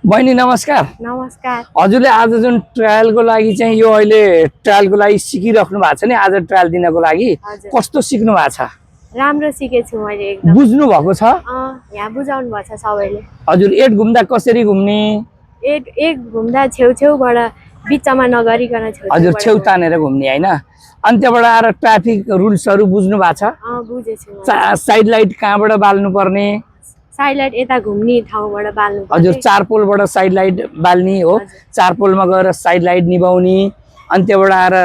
बहिनी नमस्कार। नमस्कार। हजुरले आज जुन ट्रायलको लागि चाहिँ यो अहिले ट्रायलको लागि सिकिराख्नु भएको छ नि, आज ट्रायल दिनको लागि कस्तो सिक्नु भएको छ? राम्रो सिकेछु मैले एकदम। बुझ्नु भएको छ? यहाँ बुझाउनु भएको छ सबैले। हजुर एट घुम्दा कसरी घुम्ने? एक घुम्दा छेउछेउबाट बिचमा नगरिकन हजुर छेउ तानेर घुम्ने हैन? अनि त्यहाँबाट आएर ट्राफिक रुल्सहरु बुझ्नु भएको छ? बुझेछु। साइड लाइट कहाँबाट बाल्नु पर्ने? साइड लाइट यता घुम्ने ठाउँबाट बाल्नु पर्ने। हजुर चार पोलबाट साइड लाइट बाल्ने हो। चार पोलमा गएर साइड लाइट निभाउने। अनि त्यहाँबाट आएर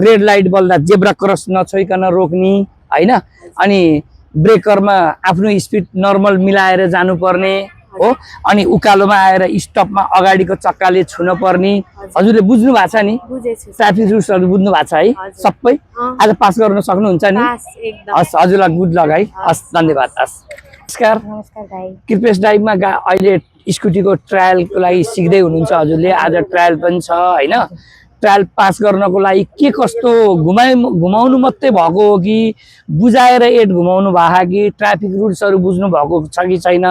रेड लाइट बल्दा जेब्रा क्रस नछोइकन रोक्ने हैन? अनि ब्रेकरमा आफ्नो स्पिड नर्मल मिलाएर जानुपर्ने हो। अनि उकालोमा आएर स्टपमा अगाडिको चक्काले छुन पर्ने। हजुरले बुझ्नु भएको छ नि? बुझेछु। ट्राफिक रुल्सहरु बुझ्नु भएको छ है सबै? आज पास गर्न सक्नुहुन्छ नि? एकदम। हस् हजुरलाई गुड लक है। हस् धन्यवाद। हस् नमस्कार। नमस्कार भाइ। कृपेश ड्राइभमा अहिले स्कुटीको ट्रायलको लागि सिक्दै हुनुहुन्छ हजुरले। आज ट्रायल पनि छ हैन? ट्रायल पास गर्नको लागि के कस्तो घुमाउनु मात्रै भएको हो कि बुझाएर एट घुमाउनु भएको कि ट्राफिक रुल्सहरु बुझ्नु भएको छ कि छैन?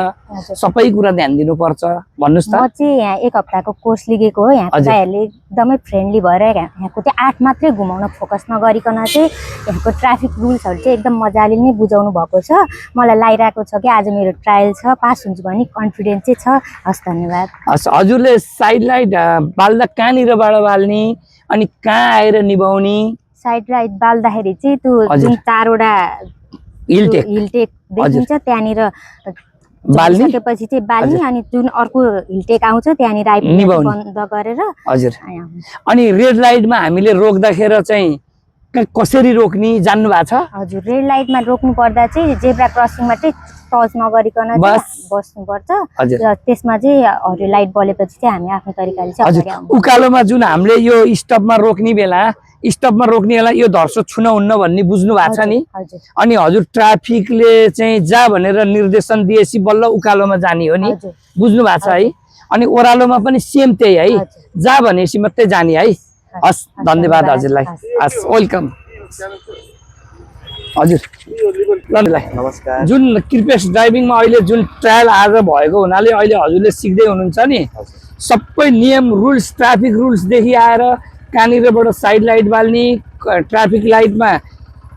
सबै कुरा ध्यान दिनुपर्छ भन्नुस् त। म चाहिँ यहाँ एक हप्ताको कोर्स लिएको हो। यहाँ भाइहरुले एकदमै फ्रेन्डली भएर यहाँको चाहिँ 8 मात्रै घुमाउन फोकस नगरिकन चाहिँ यहाँको ट्राफिक रुल्सहरु चाहिँ एकदम मजाले नै बुझाउनु भएको छ। मलाई लागिरहेको छ कि आज मेरो ट्रायल छ, पास हुन्छ भन्ने कन्फिडेन्स चाहिँ छ। हस् धन्यवाद। हस् हजुरले साइड लाइट बाल्दा कहाँनिरबाट बाल्ने अनि कहाँ आएर निभाउने? साइड लाइट बाल्दाखेरि चाहिँ त्यो जुन चारवटा हिलटेक देखिन्छ त्यहाँनिर बाल्ने सकेपछि चाहिँ बाल्ने अनि जुन अर्को हिलटेक आउँछ त्यहाँनिर बन्द गरेर। हजुर। अनि रेड लाइटमा हामीले रोक्दाखेरि चाहिँ कसरी रोक्ने जान्नु भएको छ? हजुर रेड लाइटमा रोक्नु पर्दा चाहिँ जेब्रा क्रसिङमा चाहिँ टच नगरिकन बस्नुपर्छ। र त्यसमा चाहिँ हरियो लाइट बलेपछि चाहिँ हामी आफ्नो तरिकाले चाहिँ हजुर उकालोमा जुन हामीले यो स्टपमा रोक्ने बेला यो धर्सो छुन हुन्न भन्ने बुझ्नु भएको छ नि? अनि हजुर ट्राफिकले चाहिँ जा भनेर निर्देशन दिएपछि बल्ल उकालोमा जाने हो नि? बुझ्नु भएको छ है? अनि ओह्रालोमा पनि सेम त्यही है? जा भनेपछि मात्रै जाने है? हस् धन्यवाद हजुरलाई। हस् वेलकम। हजुर नमस्कार। जुन कृपेश ड्राइभिङमा अहिले जुन ट्रायल आज भएको हुनाले अहिले हजुरले सिक्दै हुनुहुन्छ नि, सबै नियम रुल्स ट्राफिक रुल्सदेखि आएर कहाँनिरबाट साइड लाइट बाल्ने, ट्राफिक लाइटमा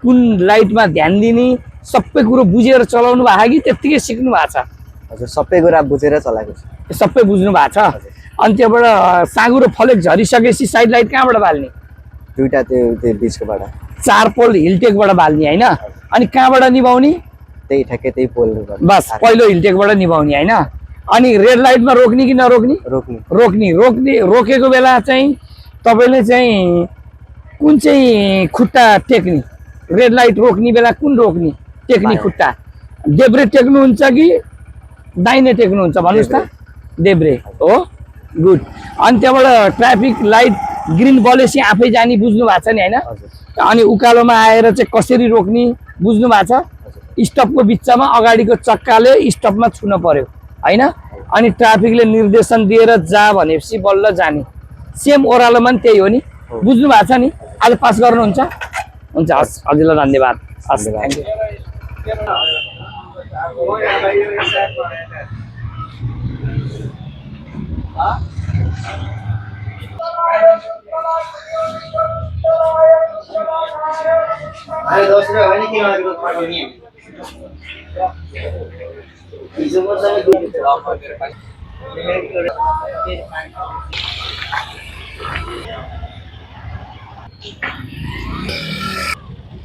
कुन लाइटमा ध्यान दिने, सबै कुरो बुझेर चलाउनु भएको कि त्यत्तिकै सिक्नु भएको छ? हजुर सबै कुरा बुझेर चलाएको छु। सबै बुझ्नु भएको छ। अनि त्यहाँबाट साँगुरो फलेक झरिसकेपछि साइड लाइट कहाँबाट बाल्ने? दुईटा त्यो बिचकोबाट चार पोल हिलटेकबाट बाल्ने हैन? अनि कहाँबाट निभाउने? त्यही ठ्याक्कै त्यही पोल बस पहिलो हिलटेकबाट निभाउने हैन? अनि रेड लाइटमा रोक्ने कि नरोक्ने? रोक्ने रोकेको बेला चाहिँ तपाईले चाहिँ कुन चाहिँ खुट्टा टेक्ने? रेड लाइट रोक्ने बेला कुन टेक्ने खुट्टा? देब्रे टेक्नुहुन्छ कि दाहिने टेक्नुहुन्छ भन्नुस् त? देब्रे हो। गुड। अनि त्यहाँबाट ट्राफिक लाइट ग्रीन बलेपछि आफै जाने बुझ्नु भएको छ नि हैन? अनि उकालोमा आएर चाहिँ कसरी रोक्ने बुझ्नु भएको छ? स्टपको बिचमा अगाडिको चक्काले स्टपमा छुन पर्यो हैन? अनि ट्राफिकले निर्देशन दिएर जा भनेपछि बल्ल जाने। सेम ओह्रालोमा पनि त्यही हो नि? बुझ्नु भएको छ नि? आज पास गर्नुहुन्छ? हुन्छ हस् हजुरलाई धन्यवाद। हस् थ्यांक यू। अरे दोस्तों मैंने क्यों आगे तो पागल नहीं है इसमें मतलब दूध